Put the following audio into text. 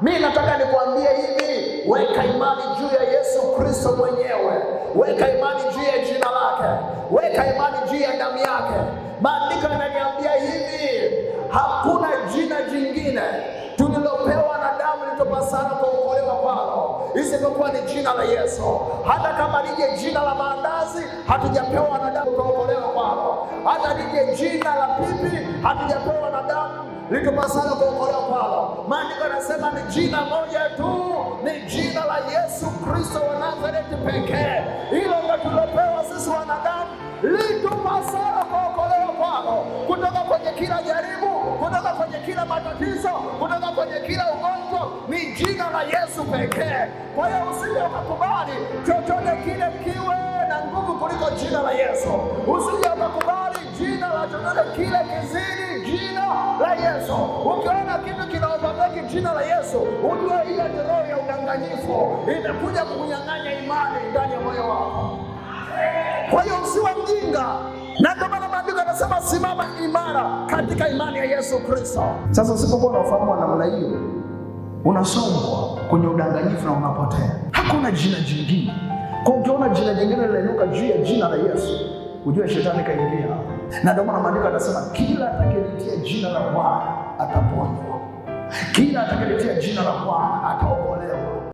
Mi nataka nikuambie hivi, weka imani juu ya Yesu Kristo mwenyewe, weka imani juu ya jina lake, weka imani juu ya damu yake. Maandiko yananiambia hivi, hakuna jina jingine tulilopewa na damu litupasalo kuokolewa kwalo isipokuwa ni jina la Yesu. Hata kama lije jina la maandazi, hatujapewa na damu kuokolewa kwalo. Hata lije jina la pipi, hatujapewa na damu litupasalo kuokolewa kwalo. Maandiko yanasema ni jina moja tu, ni jina la Yesu Kristo wa Nazareti pekee. Hilo ndio tulopewa sisi wanadamu, litupasalo kuokolewa kwalo, kutoka kwenye kila jaribu, kutoka kwenye kila matatizo, kutoka kwenye kila ugonjwa, ni jina la Yesu pekee. Kwa hiyo usije ukakubali chochote kile kiwe na nguvu kuliko jina la Yesu. Usije ukakubali jina la chochote kile kizidi jina la Yesu. Ukiona kitu kina overtake jina la Yesu, ujue ile ni roho ya udanganyifu imekuja kukunyang'anya imani ndani ya moyo wako. Kwa hiyo usiwe mjinga, na ndio maana maandiko yanasema simama imara katika imani ya Yesu Kristo. Sasa usipokuwa na ufahamu wa namna hiyo, unasombwa kwenye udanganyifu na unapotea. Hakuna jina jingine. Kwa ukiona jina jingine linainuka juu ya jina la Yesu, ujue shetani kaingia. Na ndio maana maandiko yanasema kila atakayelitia jina la Bwana ataponywa, kila atakayelitia jina la Bwana ataokolewa.